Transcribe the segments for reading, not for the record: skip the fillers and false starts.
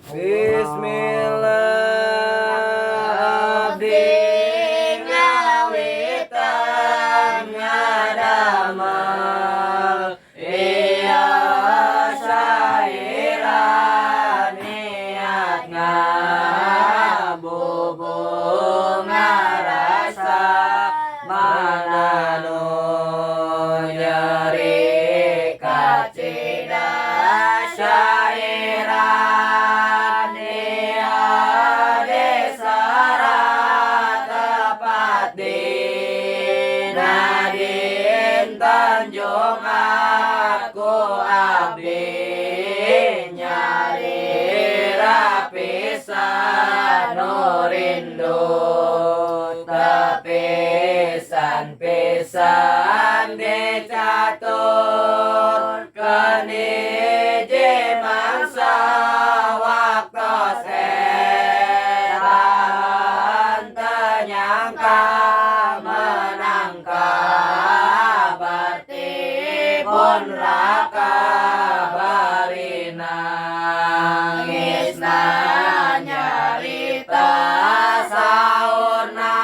Bismillah, abdi ngawitan ngadamel ieu syairan, niat ngabubung rasa mana nu nyeri kacida. Syairan ieu diserat tepat dina dinten Jumat, ku abdi nyalira pisan nu rindu tepisan-pisan dicatur hiji mangsa waktos eta teu nyangka menang kabar ti pun raka, bari nangisna nyarita, saurna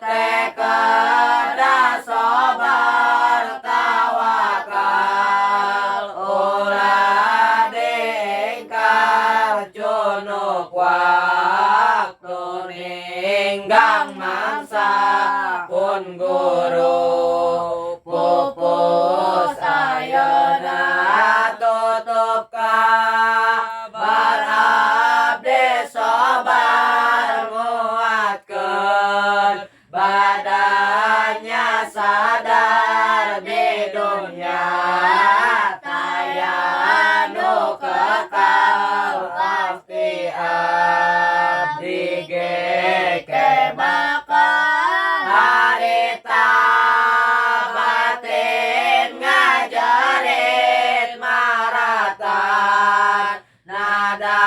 teh kedah sabar, tawakal ulah diingkar, cunuk waktu ninggang mangsa. Pun guru, pupus ayeuna tutup kabar, abdi sabar nguatkeun badannya, sadar di dunya taya nu kekal, pasti abdi ge ke bakal harita batin ngajarit maratan nada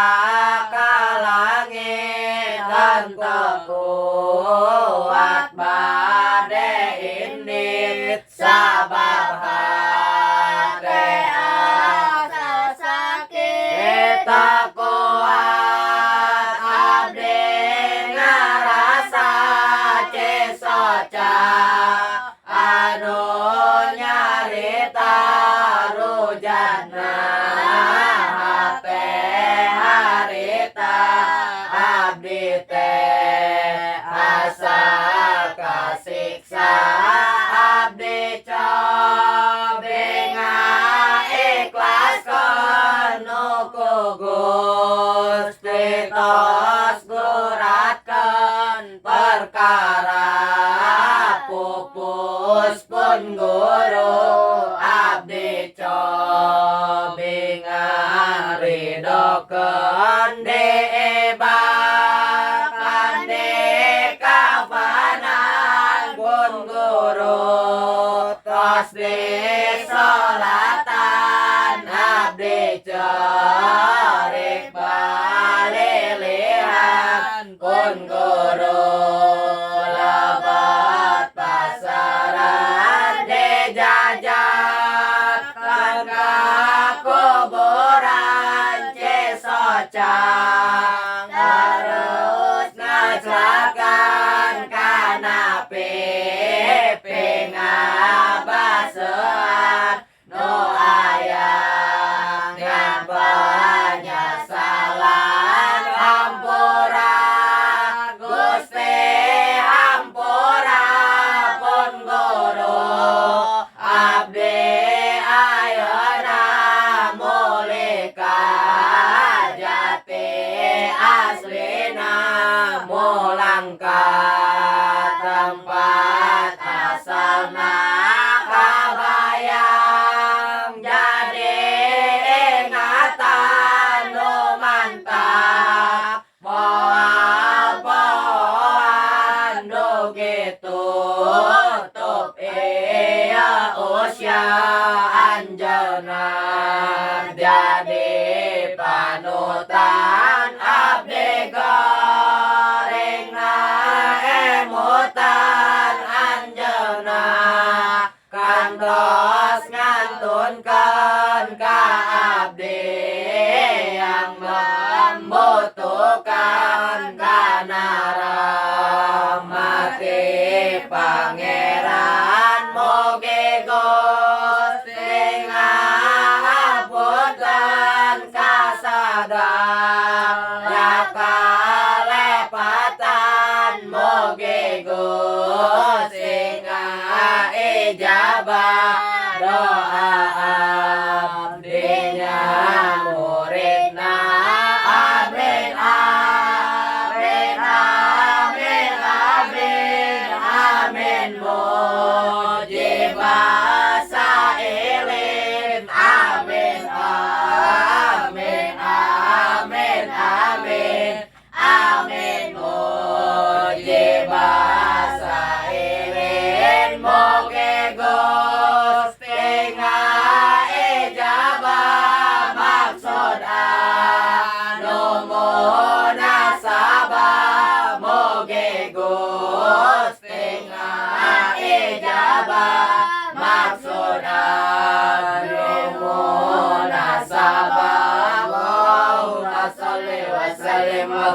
ka langit, henteu kuat bade indit sabab hate asa sakit. Kita kuat abdi ngarasa cisoca anu nyarita rujana hate harita abdi teh asa kasiksa. Abdi cobi ngaikhlaskeun nu ku Gusti tos guratkeun perkara pupus. Pun guru, abdi cobi ngaridokeun diibakan di kafanan. Pun guru, tos disolatan, abdi cerik balilihan. Pun guru, lebet pasaran dijajakan ka kuburan, cisoca terus ngaclakan kana pipi ngabasean nu aya ngan penyesalan. Hampura Gusti, hampura. Pun guru, abdi ayeuna mulih ka jati aslina, mulang ka tempat asalna, kabayang jadi ingatan nu mantap moal pohoan dugi tutup ieu usia anjeunna jadi panutan. Abdi gorengna emutan anjeunna kantos ngantunkeun ka abdi yang Sadaya kalepatan, mugi Gusti ngaijabah doa abdinya muridna. Amin, amin, amin, amin, amin. Mujibah sailin. Amin, amin, amin, amin, amin. Mujibah sailin. Mugi Gusti ngaijabah maksud anu munasabah. Mugi Gusti ngaijabah maksud anu munasabah. Allahumma salli wa sallim wa